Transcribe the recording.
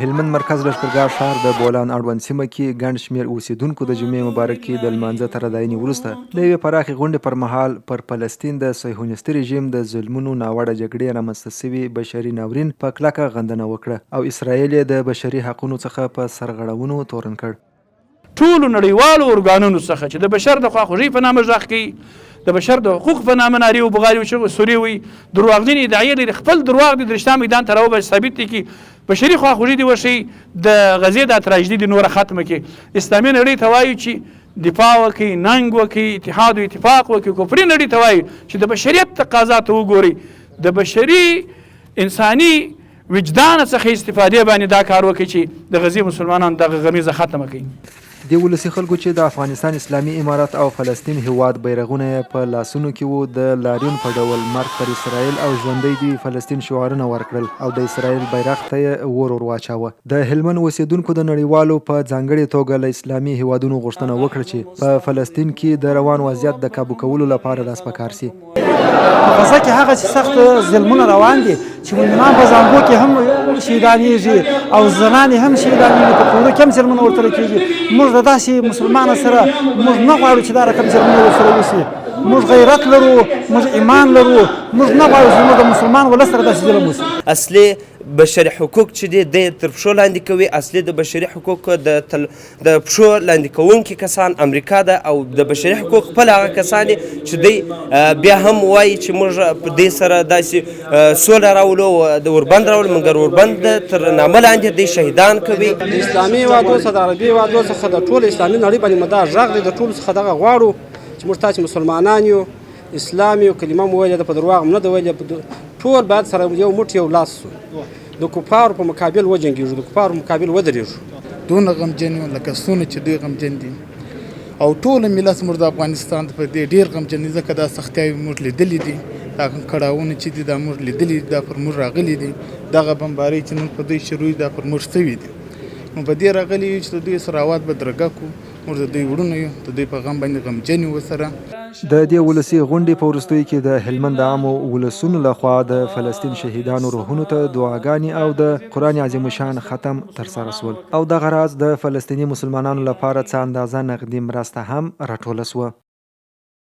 هلمند مرکز لښکرګاه ښار د بولان اړوند سیمه کې ګڼ شمېر اوسېدونکو د جمعې مبارکې د لمانځه تر اداینې وروسته د یوې پراخې غونډې پر مهال پر فلسطین د صهیونیستي رژیم د ظلمونو، ناوړه جګړې رامنځته شوي بشري ناورین په کلکه غندنه وکړه او اسراییل یې د بشري حقونو څخه په سرغړونو تورن کړ. ټولو نړیوالو ارګانونو څخه چې د بشر د خواخوږۍ په نامه ږغ کوي، د بشر د حقوقو په نامه نارې او بغارې او چغې سورې وهي، درواغجنې ادعایې لري، خپل درواغ دې د رښتیا میدان ته راوباسي، ثابت دې کړي، بشري خواخوږي دې وښيي، د غزې دا تراژیدي دې نوره ختمه کړي. اسلامي نړۍ ته وایو چې دفاع وکړئ، ننګ وکړئ، اتحاد او اتفاق وکړئ، کفري نړۍ ته وایو چې د بشریت تقاضا ته وګورئ، د بشري انساني وجدان څخه استفادې باندې دا کار وکړي چې د غزې مسلمانان دغه غمیزه ختمه کړي. دې ولسي خلکو چې د افغانستان اسلامي امارت او فلسطین هېواد بیرغونه یې په لاسونو کې وو، د لاریون په ډول مرګ پر اسراییل او ژوندی دې وي فلسطین شعارونه ورکړل او د اسراییل بیرغ ته یې اور ور واچاوه. د هلمند اوسېدونکو د نړیوالو په ځانګړې توګه له اسلامي هېوادونو غوښتنه وکړه چې په فلسطین کې د روان وضعیت د کابو کولو لپاره لاس په کار شي. په غزه کې هغه چې سخت ظلمونه روان دي چې مومنان په زانګو کې هم شهیدانېږي او زنانې هم شهیدانېږي، په کورو کې هم ظلمونه ورسره کېږي. موږ د داسې مسلمانو سره موږ نه غواړو چې دا رقم ظلمونه ورسره وشي. موږ غیرت لرو، موږ ایمان لرو، موږ نه غواړو چې موږ د مسلمان ولس سره داسې ظلم وشي. اصلي بشري حقوق چې دي دی تر پښو لاندې کوي. اصلي د بشري حقوق د تل د پښو لاندې کوونکي کسان امریکا ده او د بشري حقوق خپل هغه کسان دي چې دی بیا هم وایي چې موږ په دې سره داسې سوله راولو او د اوربند راولو، مګر اوربند تر نامه لاندې دی شهیدان کوي. د اسلامي هېوادو څخه، د عربي هېوادو څخه، د ټول اسلامي نړۍ باندې مو دا غږ دی، د ټولو څخه دغه غواړو چې موږ تاسې مسلمانان یو، اسلام یو کلمه مو ویلې ده، په درواغ مو نه ده ویلې، ټول باید سره یو موټی یو لاس شو، د کفارو په مقابل وجنګیږو، د کفارو په مقابل ودرېږو. دونه غمجن یو لکه څونه چې دوی غمجن دي او ټول ملت زموږ د افغانستان په دې ډېر غمجن دي، ځکه دا سختیاوې موږ لیدلې دي، دا کړاوونه چې دي دا موږ لیدلي دي، دا پر موږ راغلي دي، دغه بمبارۍ چې نن په دوی شروع دي دا پر موږ سوي دي. نو په دې راغلي یو چې د دوی سره اواز بدرګه کړو. موږ د دوی وړونه یو، د دوی په غم باندې غمجن یو ورسره. د دې ولسي غونډې په وروستیو کې د هلمند د عامو ولسونو له خوا د فلسطین شهیدانو روحونو ته دعاګانې او د قرآن عظیم الشان ختم ترسره شول او دغه راز د فلسطیني مسلمانانو لپاره څه اندازه نغدي مرسته هم راټوله شوه.